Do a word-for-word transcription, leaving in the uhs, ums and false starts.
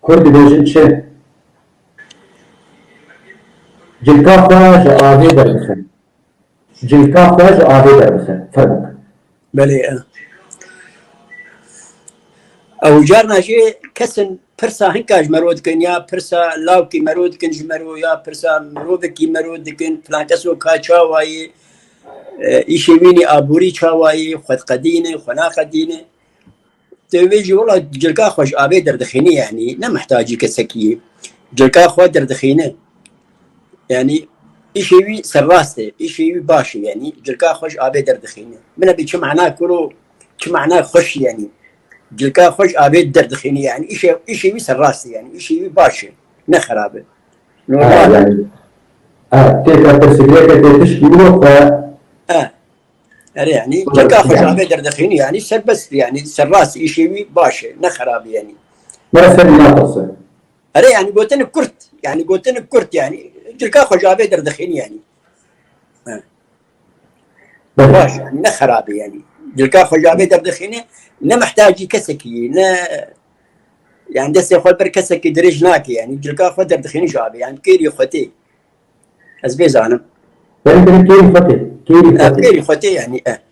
Kurd dibêjin çi? Cilka xwe ji avê derdixe. Cilka xwe ji avê derdixe. Fermo. Belê, e. Ew carna jî kesin pirsa hinka ji mero dikin, ya pirsa lawkî mero dikin ji mero, ya pirsa mirovekî mero dikin, filan keso ka çawa yê, e, îşê wî nî aborî çawa yê, xwe diqedîne, xwe naqedîne. Tu vê jî wela cilka xwe ji avê derdixînî, yanî ne mihtacî kesekî yê. Cilka xwe derdixîne. Yanî îşê wî serrast e, îşê wî baş e, yanî cilka xwe ji avê derdixîne. Min bê çi mana kuro, çi mana xweş, yanî cilka xwe ji avê derdixîne, yanî îşê, îşê wî serrast e, yanî îşê wî baş e, ne xerab e. Ha, normal e. Yani, ha, tê ka pirsigreke tê tişkî wilo xwe. Ha. Erê, yanî, Wilo, cilka xwe ji yani. Avê derdixînî, yanî serbest, yanî serrast, îşê wî baş e, ne xerab e, yanî. Were ser wî naqirse. Erê, yanî gotin kurt, yanî gotin kurt, yanî cilka xwe ji avê derdixînî, yanî. He. Belê. Baş, yanî ne xerab e, yanî. Cilka xwe ji avê derdixînî, ne mihtacî kesekî yê, ne, yanî destê xwe ber kesekî dirêj nake, yanî cilka xwe derdixînî ji avê, yanî kêrî xwe tê. Ez vê zanim. Yanî kêrî xwe tê, kêrî xwe tê. Kêrî xwe tê, yanî, e.